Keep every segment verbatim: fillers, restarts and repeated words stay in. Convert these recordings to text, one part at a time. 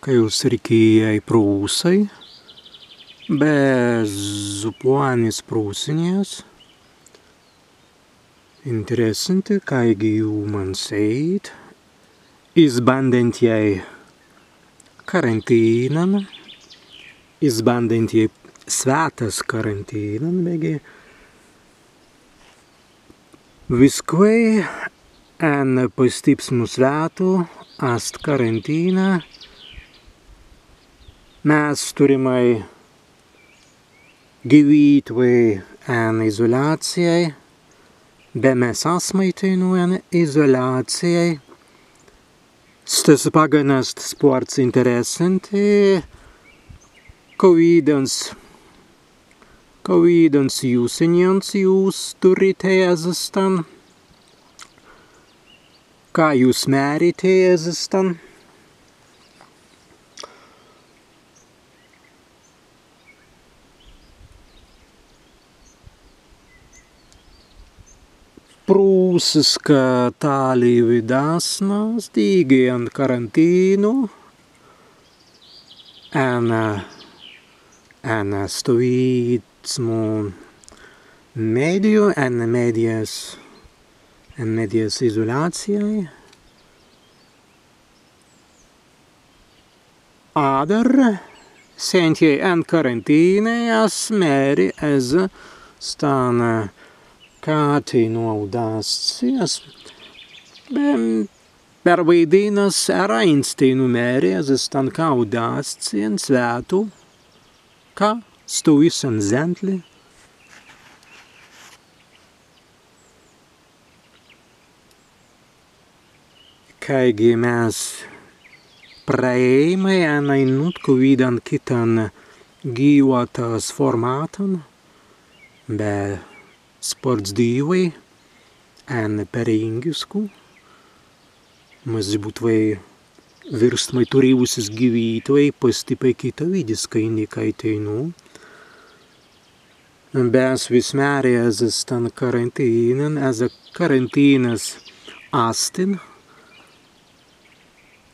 Eusrikijai Prūsai, be zupwanis Prūsinjas. Interessanti, kāigi jūmans ēit, izbandentjai karantīnan, izbandentjai swētas karantīnan, beggi wiskwēi en pastipsmu swētu ast karantīna. Mes turrimai giwītwei en izolācijai, be mes asmai teinū en izolācijai. Stesse paggan ast spārts interessanti, kawīdans, kawīdans jūsenjans jūs turritei ezze stan, ka jūs mēritei ezze stan. Prūsiska tāliwi dāsna, dīgi en karantīnu, en, en stawīdsmu meddju, en meddjas, en meddjas izolācijai. Adder, sentjai en karantīnai, as mēri ezze stan, ka teinū audāst si, as be, perwaidinnas eraīns teinū mēri ezze stan, ka audāst si en swētu, ka stwi sen zentli. Kāigi mes prēimai en ainuntkawīdan kittan gīwatas formātan, be spārts dīwai en perēingisku, mazzi būtwei wīrstmai turīwusis giwītwei pastippai kitawīdiskai nikāi teinū. Be as wis mēri ezze stan karantīnan, ezze karantīnas astin.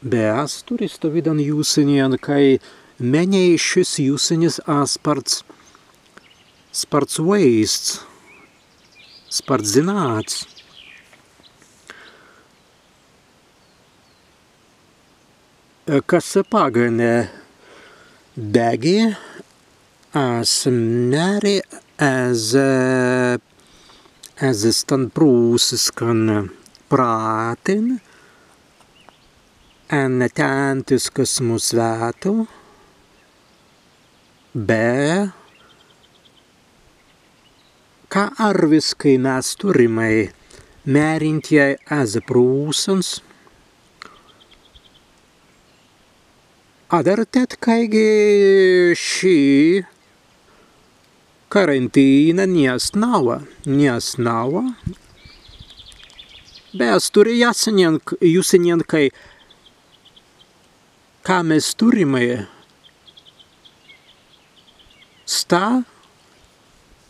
Be as turri stawīdan jūsenjan, kāi mennei šis jūsenjis ast spārts, spārts waīsts, spārts zināts. Kasse paggan, beggi as mēri ezze, ezze stan prūsiskan prātin en tēntiskasmu swētu, be ka arwiskai mes turrimai mērintjai ezze prūsans. Adder tēt kāigi ši karantīna ni ast nawwa, ni ast nawwa. Be as turri jāsenjan, jūsenjan, kāi ka mes turrimai, sta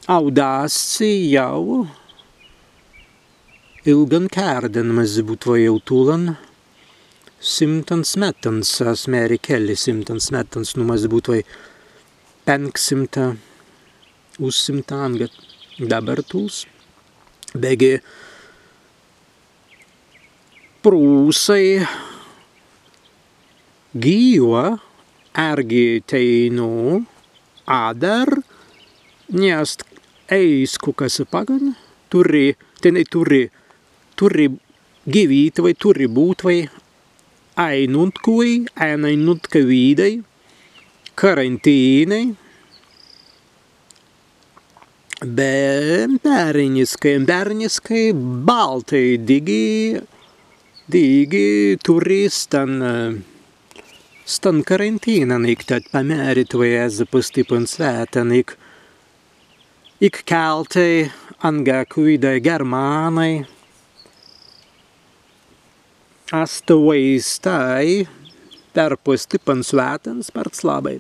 audāst si jāu ilgan kērdan, mazzi būtwei jāu tūlan simtans mettans, as mēri, kelli simtans mettans, nū mazzi būtwei pēnksimta, uzsimta anga dabber tūls. Beggi prūsai gīwa ērgi teinū, adder ni ast ēisku, kasse paggan, turri, tenēi turri, turri giwītwei, turri būtwei ainuntkwēi, en ainuntkawīdai karantīnai. Be bērniskai, bērniskai baltai dīgi, dīgi turri stan, stan karantīnan, ik tēt pamēritwei ezze pastippan swētan, ik, ik keltai anga kwēi germānai ast waīstai per pastippan swētan spārts labbai.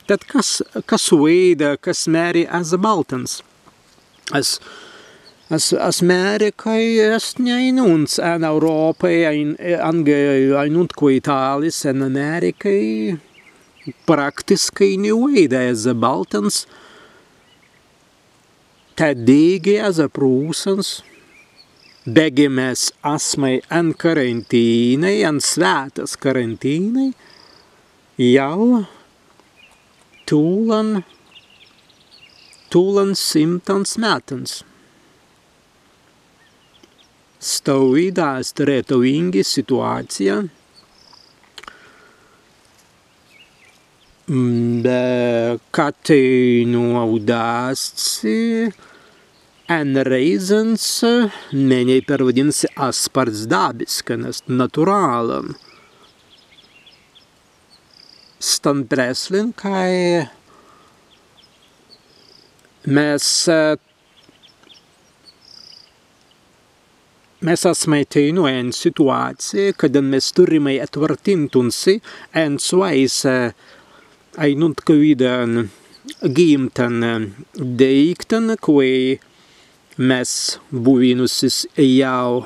Tēt kas, kas waīda, kas mēri ezze baltans? As As, as mēri, kāi ast ni ainunts en Eurōpai, ain-, anga ainuntkwēi tālis en Amerikai, praktiskai niwīda ezze baltans, tēt dīgi ezze prūsans, beggi mes asmai en karantīnai, en swētas karantīnai, jāu tūlan, tūlan simtans mettans. Stawīda ast retawīngi situācija, be ka teinū audāst si, en rēizans, mennei perwadinna si, ast spārts dabiskan, ast naturālan. Stan preslin, kāi mes, mes asmai teinū en situācija, kaddan mes turrimai etwartintun si en swāise ainuntkawīdan gīmtan deīktan, kwēi mes buwinnusis jāu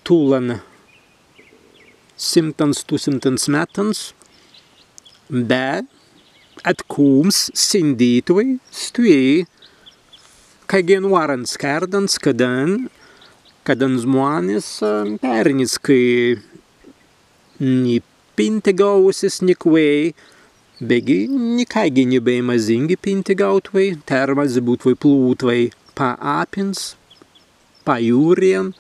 tūlan simtans, tūsimtans mettans, be etkūmps sindītwei stwi, kāigi en wārans kērdans, kaddan, kaddan zmānes, ā, perēiniskai ni pintegāwusis nikwēi, beggi nikāigi ni bēi mazīngi pintegāutwei, tēr mazzi būtwei plūtwei pa appins, pa jūrjan.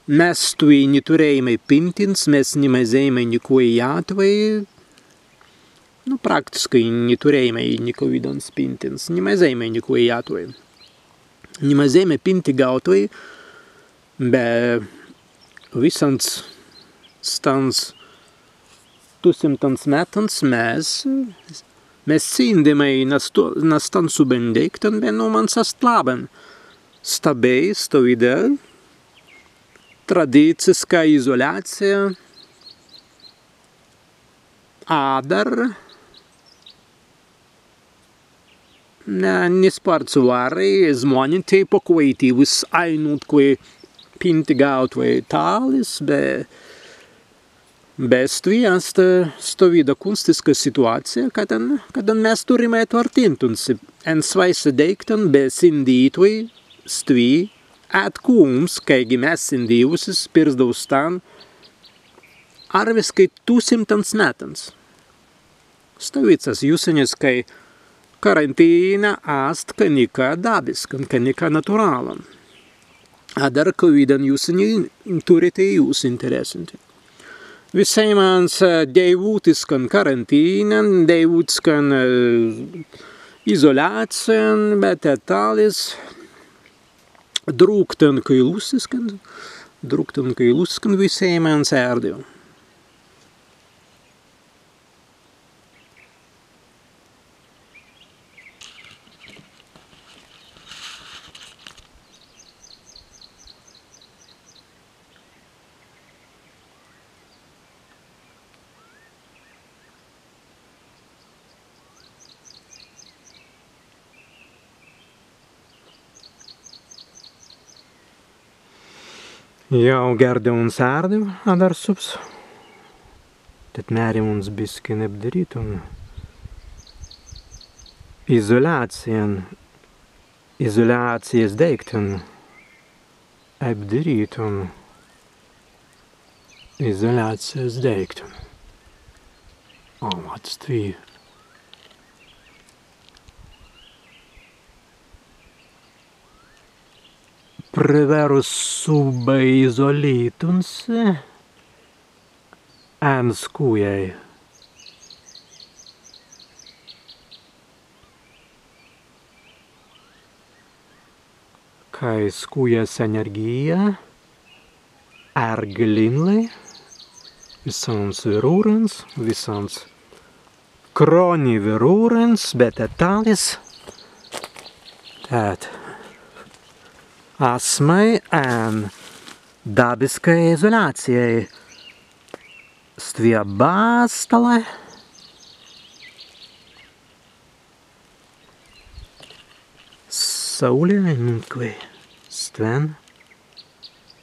Mes stwi ni turēimai pintins, mes ni mazēimai nikwēi jātwei. Nu, praktiskai ni turēimai nikawīdans pintins, ni mazēimai nikwēi jātwei. Ni mazēimai pintegāutwei, be wissans stans tūsimtans mettans mes, mes sīndimai na stu-, na stan subban deīktan, be nūmans ast labban. Sta bēi stawīda tradiciska izolācija, adder, ne, ni spārts wārai, zmānentei pakwaitīwusis ainuntkwēi pintegāutwei tālis, be, be stwi ast stawīda kunstiska situācija, kaddan, kaddan mes turrimai etwartintun si en swāise deīktan, be sindītwei stwi etkūmps, kāigi mes sindīwusis pirzdau stan arwiskai tūsimtans mettans. Stawīds as jussenis, kāi karantīna ast ka nika dabiskan, ka nika naturālan. Adder kawīdan jusseni turritei jūs interessantin. Wisēimans, ā, deiwūtiskan karantīnan, deiwūtiskan, ā, izolācijan, be tēt tālis, drūktan kailusiskan, drūktan kailusiskan wisēimans ērdiw. Jāu gērdiwuns ērdiw, adder subs. Tēt mēri uns biskin ebdirītun izolācijan, izolācijas deīktan. Ebdirītun izolācijas deīktan. O, ast stwi. Prawerru subbai izolītun si en skujjai. Kāi skujjas enērgija ērglinnlai wissans wirūrans, wissans krōni wirūrans, be tēt tālis. Tēt asmai en dabiskai izolācijai. Stwi abba stalāi. S-, Saūli, ainuntkawei stwen,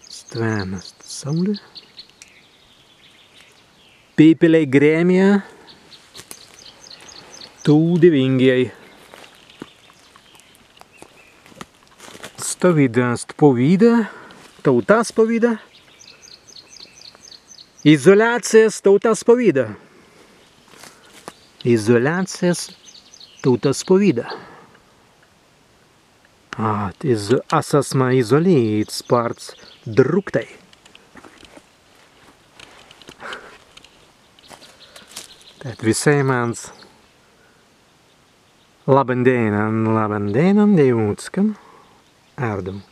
stwen ast saūli. Pīpelei grēmja, tū dīwīngi. Stawīda ast pawīda, tāutas pawīda. Izolācijas tāutas pawīda. Izolācijas tāutas pawīda. Ā, iz-, as asma izolīts spārts druktai. Tēt wisēimans labban dēinan, labban dēinan, dēiwūtiskan ērdiwwan.